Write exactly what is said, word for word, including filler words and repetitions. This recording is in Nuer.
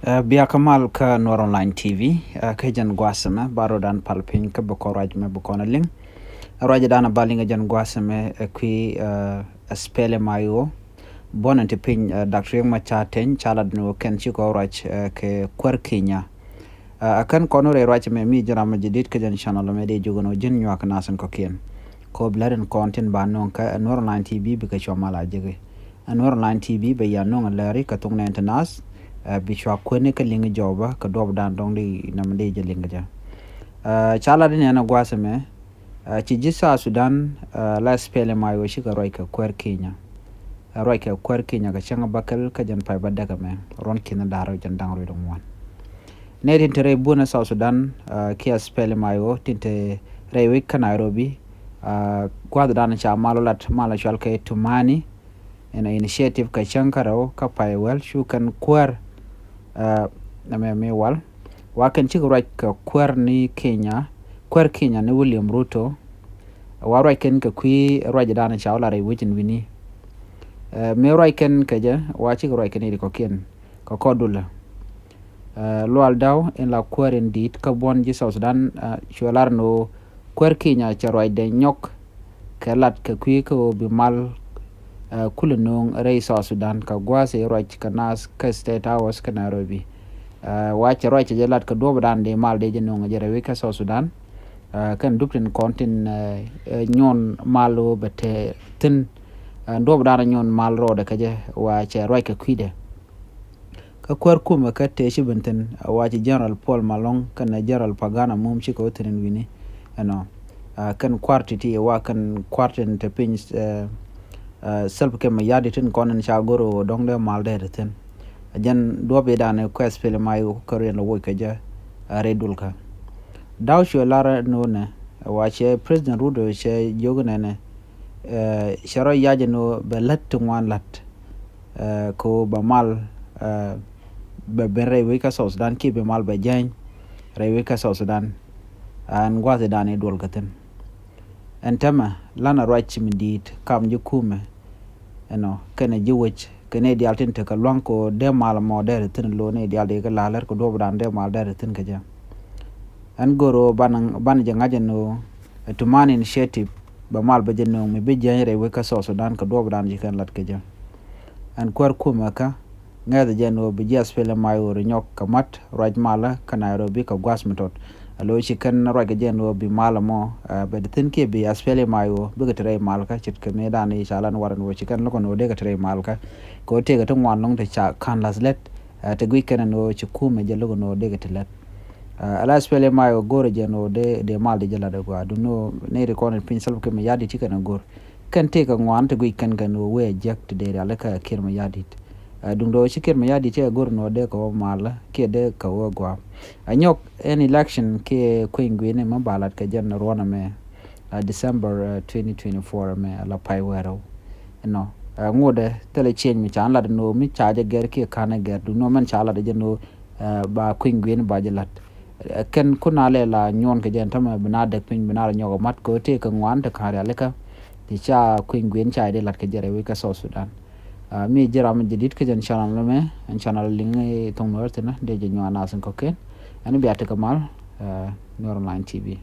Ɛ, bia kä mal kä Nuɔr Online T V, ɛ, kä jɛn gua̱a̱th ɛmɛ ba rɔ̱dan pal piny kä bi kɔn ruac mɛ bi kɔn a liŋ. Ɛ, ruac dan a ba liŋ ɛ jɛn gua̱a̱th ɛmɛ ɛ kui̱, ɛ, ɛ spɛl ɛ ma i̱ ɣöö buɔ̱n ɛn ti piny, ɛ, Dak Riek Machar Teny ca lat ni ɣöö kɛn ci kɔn ruac, ɛ, kɛ kuäär Kenya. Ɛ, ɛ kɛn kɔn rɛy ruac ɛmɛ mi ji̱n ram mi jadid kä jɛn channel ɛmɛ dee jiök ɛn ɣöö ji̱n nyuak kɛ nath in kɔ̱kiɛn. Kɛ ɣöö bi lät in kɔn tin ba nööŋ kä ɛ Nuɔr Online T V bikɛ cua mal a jek i̱. Ɛ Nuɔr Online T V bɛ ya nööŋ ɛ lääri kä thok nɛn ti nath, ɛ, bi cua kuäär ni kä liŋ jɔwä kä duɔp dan dɔ̱ŋ di nɛmɛ di jɛ liŋ kɛ jɛ. Ɛ, ca lat in ɛn ɛ gua̱a̱th ɛmɛ, ɛ, ci ji̱ South Sudan, ɛ, la spɛl ɛ ma i̱ ɣöö cikɛ ruac kɛ kuäär Kenya. Ɛ, ruac kɛ kuäär Kenya kɛ cäŋ bäkɛl kä jɛn pay bädäk ɛmɛ ruɔ̱n ki̱n da̱r jɛn da̱ŋ rɛw ŋuan. Nɛ tin te rɛy buɔ̱n ɛ South Sudan, ɛ, kiɛ spɛl ɛ ma i̱ ɣöö tin te rɛy wec kä Nairobi, ɛ, gua̱a̱th dan ca mal lat mal cual kɛ Tumani, ɛn initiative kɛ cäŋ kä rɛw kä pay wäl cu kɛn kuäär, ɛ, ɛmɛ mi wal. Wa kɛn cikɛ ruac kɛ kuäär ni Kenya, kuäär Kenya ni William Ruto. Wa ruac kɛn kɛ kui̱ ruac dan ca wä la rɛy wec in wi̱ni. Ɛ, mi ruac kɛn kɛ jɛ, wa cikɛ ruac kɛn i̱ di kɔ̱kiɛn kɛ kɔt dulɛ. Ɛ, Lual Daw in la kuäär in di̱i̱t kä buɔ̱n ji̱ South Sudan, ɛ, cuɛ lar ni ɣöö kuäär Kenya cɛ ruacdɛ nyɔk kɛ lat kɛ kui̱ kä ɣöö bi mal, ɛ, kulɛ nööŋ rɛy South Sudan kɛ gua̱a̱th i̱ ruac kɛ nath kä State House kä Nairobi. Ɛ, wa cɛ ruac cɛ jɛ lat kɛ duɔ̱ɔ̱p dan di mal dee jɛ nööŋ jɛ rɛy wec kä South Sudan. Ɛ, kɛn dup tin kɔn tin, ɛ, ɛ, nyuɔn mal ɣöö bɛ te thi̱n, ɛ, duɔ̱ɔ̱p dan nyuɔn mal rɔɔdɛ kɛ jɛ wa cɛ ruac kɛ kui̱dɛ. Kä kuäär kumɛ kä tëë ci ben thi̱n, ɛ, wa ci General Paul Malong kɛnɛ General Pagan Amum cikɛ wä thi̱n in wi̱ni ɛnɔ. Ɛ, kɛn kua̱r ti̱ti̱ wa kɛn kua̱r tin te piny, ɛ, ɛ, Salva Kiir Mayardit tin kɔn in ca go̱r ɣöö dɔ̱ŋ dee mal dee te thi̱n. Ɛ, jɛn duɔ̱ɔ̱p i̱ dan i̱ kuɛth pil ma i̱ kä riɛn lɛ woc kɛ jɛ, ɛ, rɛy dulkä. Daw cuɛ lar ni ɣöö nɛ, ɛ, wa cɛ President Ruto cɛ jiök nɛnɛ, ɛ, cɛ rɔ yac ni ɣöö bɛ lät ti ŋuan la̱t, ɛ, kɛ ɣöö bɛ mal, ɛ, bɛ ben rɛy wec kä South Sudan kiɛ bɛ mal bɛ jääny rɛy wec kä South Sudan. Ɛn gua̱th i̱ dan i̱ duɔl kä thi̱n. Ɛn täämɛ, lanɛ ruac ci mi di̱i̱t kam ji̱ kumɛ, ɛnɔ, kɛnɛ ji̱ wec, kɛnɛ diaal tin tekɛ lua̱ŋ kɛ ɣöö dee mal ɛmɔ dee ri thi̱n lo̱o̱ ni diaal di kɛ la̱a̱ lɛr kɛ duɔ̱ɔ̱p dan dee mal dee ri thi̱n kɛ jɛ. Ɛn go̱r ɣöö banɛ, banɛ jɛ ŋa̱c ɛn ɣöö ɛ Tumani Initiative bɛ mal bɛ jɛ nööŋ mi bi jiɛny rɛy wec kä South Sudan kɛ duɔ̱ɔ̱p dan ci kɛn lat kɛ jɛ. Ɛn kuäär kumɛ kä ŋɛth jɛ ɛn ɣöö bi jiath pil ɛ ma i̱ ɣöö ri nyɔk kɛ mat ruac malä kä Nairobi kɛ gua̱a̱th mi tɔt. Alo ci kɛn ruac kɛ jɛ ɛn ɣöö bi mal ɛmɔ, ɛ, bɛ di thi̱n kiɛ bi ath pil ɛ ma i̱ ɣöö bikɛ te rɛy malkä ce̱tkɛ mëë dan i̱ ca lan warɛn ɣöö ci kɛn lo̱k ɛn ɣöö dee kɛ te rɛy malkä. Kɛ ɣöö tëëkɛ ti ŋuan lɔ̱ŋ ti ca ka̱n la̱th lät, ɛ, ti guic kɛn ɛn ɣöö ci kumɛ jɛ lo̱k ɛn ɣöö dee kɛ te lät. Ɛ, ala ath pil ɛ ma i̱ ɣöö go̱o̱rɛ jɛ ɛn ɣöö dee, dee mal dee jɛ lat ɛ gua̱a̱ duundɛ ɣöö nɛy ti kɔn in piny Salva Kiir Mayardit ci kɛn ɛ go̱o̱r. Kɛn tëëkɛ ŋuan ti guic kɛn kɛn ɣöö wee jiäk ti dee rialikä Kiir Mayardit. Ɛ, duŋdɛ ɣöö ci Kiir Mayardit cɛ go̱r nɔ dee kɛ wä mal kiɛ dee kɛ wä gua̱a̱. Ɛ nyɔk ɛn election kiɛ kueny gui̱ni mi ba lat kɛ jɛn ruɔ̱n ɛmɛ, ɛ, December, ɛ, twenty twenty-four ɛmɛ, ɛ, la pay wɛɛrɛw. Ɛnɔ, ɛ, ŋotdɛ thilɛ cieny mi ca lat ɛn ɣöö mi ca jɛ gɛr kiɛ ka̱n ɛ gɛr duŋdɛ ɣöö mɛn ca lat ɛ jɛn ɣöö, ɛ, ba kueny gui̱ni ba jɛ lat. Ɛ, kɛn kun a lɛ la nyuɔn kɛ jɛ ɛn tämɛ bi na däk piny bi na la nyɔk ɛ mat kɛ ɣöö tëëkɛ ŋuan ti ka̱n rialikä ti ca kueny gui̱n ca jɛ dee lat kɛ jɛ rɛy wec kä South Sudan. Ɛ, mi ji̱ ram mi jadid kä jɛn channel ɛmɛ, ɛn channel liŋ i̱ thoŋ Nuɛr thi̱n dee jɛ nyuan nath in kɔ̱kiɛn. Ɛn bia tekɛ mal, ɛ, Nuɛr Online T V.